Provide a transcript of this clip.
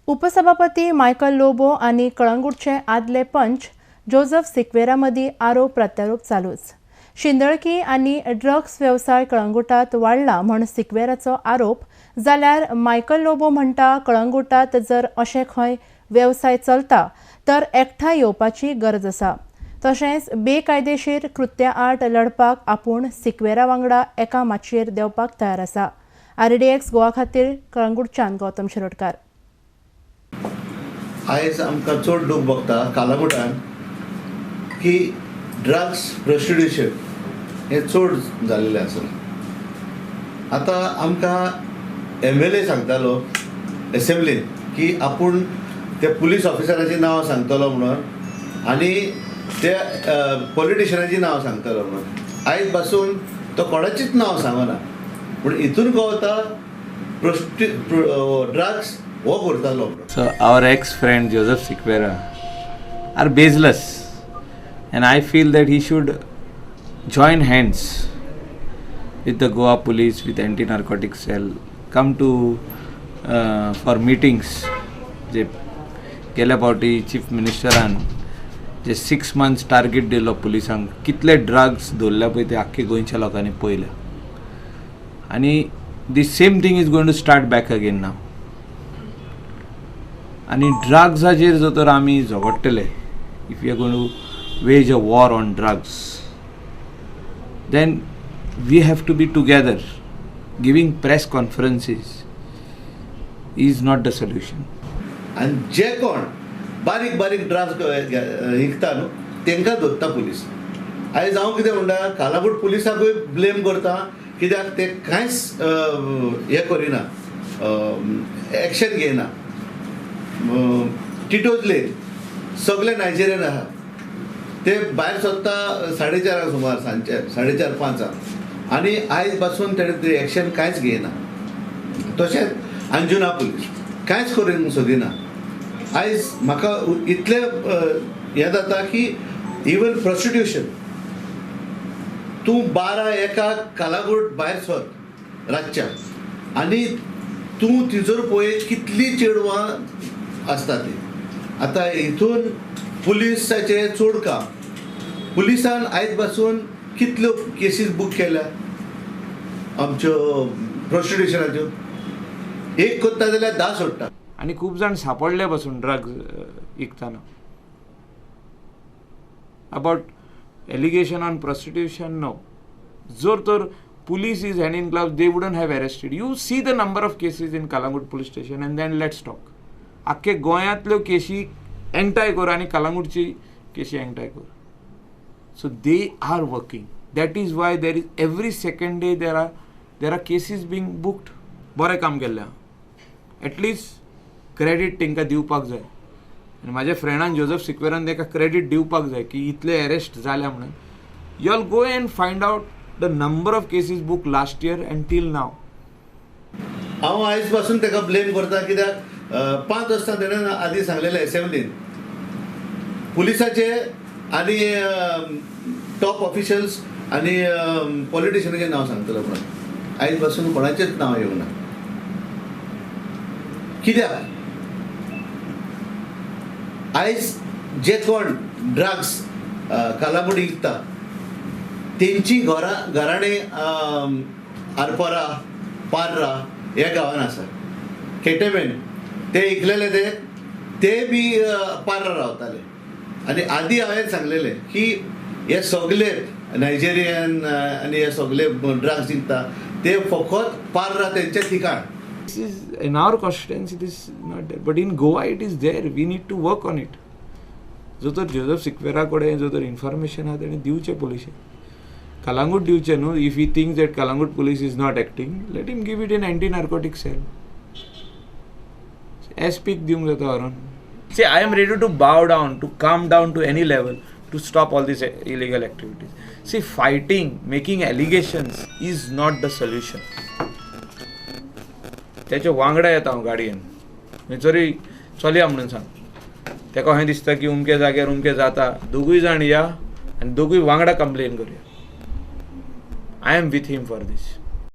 उपसभापती मायकल लोबो आनी कळंगूटचे आदले पंच जोजफ सिक्वेरा मदीं आरोप प्रत्यारोप चालूच. शिंदळकी आनी ड्रग्स वेवसाय कळंगूटात वाडला म्हण सिक्वेराचो आरोप, जाल्यार मायकल लोबो म्हणटा कळंगूटात जर अशें खंय वेवसाय चलता तर एकठांय येवपाची गरज आसा. तशेंच बेकायदेशीर कृत्या आड लढपाक आपूण सिक्वेरा वांगडा एका माचयेर देंवपाक तयार आसा. आरडीएक्स गोवा खातीर कळंगूटच्यान गौतम शिरोडकार. आयज आमकां चड दूख भोगता कालांगुटान की ड्रग्स प्रोस्टिट्यूशन हें चड जाल्लें आसा. आतां आमकां एमएलए सांगतालो एसेंब्लीन की आपूण त्या पुलीस ऑफिसराचीं नांवां सांगतलो म्हणून आनी त्या पॉलिटिशनाचीं नांवां सांगतलो म्हणून. आयज पासून तो कोणाचीच नांव सांगना, पूण हितून कळता ड्रग्स हो करतालो. So our ex friend Joseph Sequeira are baseless and I feel that he should join hands with the Goa police, with anti narcotic cell, come to for meetings. जे गेल्या फावटी चीफ मिनिस्टरान जे 6 months target दिलो पुलिसांक, कितले drugs दवरल्या पळय ते आख्खे गोंयच्या लोकांनी पळयल्या. आनी the same thing is going to start back again now. आनी ड्रग्साचेर जर तर आमी झगडटले, if you are going to wage a war on drugs, then we have to be together. Giving press conferences is not the solution. आनी जे कोण बारीक बारीक drugs विकता न्हू तांकां धरता पुलीस. आयज हांव कितें म्हणटा, कालांगूट पुलिसाकूय ब्लेम करता कित्याक ते कांयच हें करिना, एक्शन घेयना. टिटोज लेन सगळे नायजेरियन आहा, ते भायर सोदता 4:30 सुमार, सांजचे 4:30 5 आनी आयज पासून तेणें ते एक्शन कांयच घेयना. तशेंच अंजुना पुलीस कांयच करूंक सोदिना. आयज म्हाका इतलें हें जाता की इवन प्रोस्टिट्यूशन, तूं 12-1 कालांगूट भायर सर रातच्या आनी तूं तिजोर पळय कितलीं चेडवां आसता ती. आतां हितून पुलिसाचें चड काम, पुलिसान आयज पासून कितल्यो केसीस बूक केल्या आमच्यो प्रोस्टिट्युशनाच्यो, एक करता जाल्यार 10 सोडटा. आनी खूब जाण सापडले पासून ड्रग्स विकतना. About allegation on prostitution, no. जर तर police is hand in glove, they wouldn't have arrested. You see the number of cases in Calangute police station and then let's talk. आख्खे गोंयांतल्यो केशी एकठांय कर आनी कालांगूटची केशी एकठांय कर. So they are working. That is why there is every second day there are cases being booked. बरें काम केल्लें आहा, एटलिस्ट क्रेडीट तांकां दिवपाक जाय. आनी म्हाज्या फ्रेंडान जोजफ सिक्वेरान ताका क्रेडीट दिवपाक जाय की इतले अरेस्ट जाल्या म्हणून. You all go and find out the number of cases book last year and till now. हांव आयज पासून ताका ब्लेम करता कित्याक 5 वाजता तेणें आदी सांगलेलें एसेंब्लीन पुलिसाचे आनी टॉप ऑफिशियल्स आनी पॉलिटिशनाचें नांव सांगतलो म्हणून. आयज पासून कोणाचेंच नांव येवंक ना. कित्याक आयज जे कोण ड्रग्स कालांगूट विकता तेंची घरां घराणें आरपोरा पार्रा ह्या गांवान आसा. केटेमेन ते इकलेले ते बी पार्रा रावताले. आनी आदी हांवें सांगलेलें की हे सगळे नायजेरियन आनी हे सगळे ड्रग्स विकता ते फकत पार्रा तेंचें ठिकाण. This is in our constituency, this is not there, but in Goa it is there. We need to work on it. जो तर जोजफ सिक्वेरा कडेन जो तर इन्फॉर्मेशन आहा तेणें दिवचें पुलिशेक, कालांगूट दिवचें न्हू. If he thinks that Calangute police is not acting, let him give it in anti narcotic cell. S peak दिवंक जाता व्हरून. See, I am ready to bow down, to calm down to any level to stop all these illegal activities. See, fighting, making allegations is not the solution. त्याच्या वांगडा येता हांव गाडयेन, जरी चलया म्हणून सांग, ताका अशें दिसता की उमके जाग्यार उमके जाता, दोगूय जाण या आनी दोगूय वांगडा कंप्लेन करुया. I am with him for this.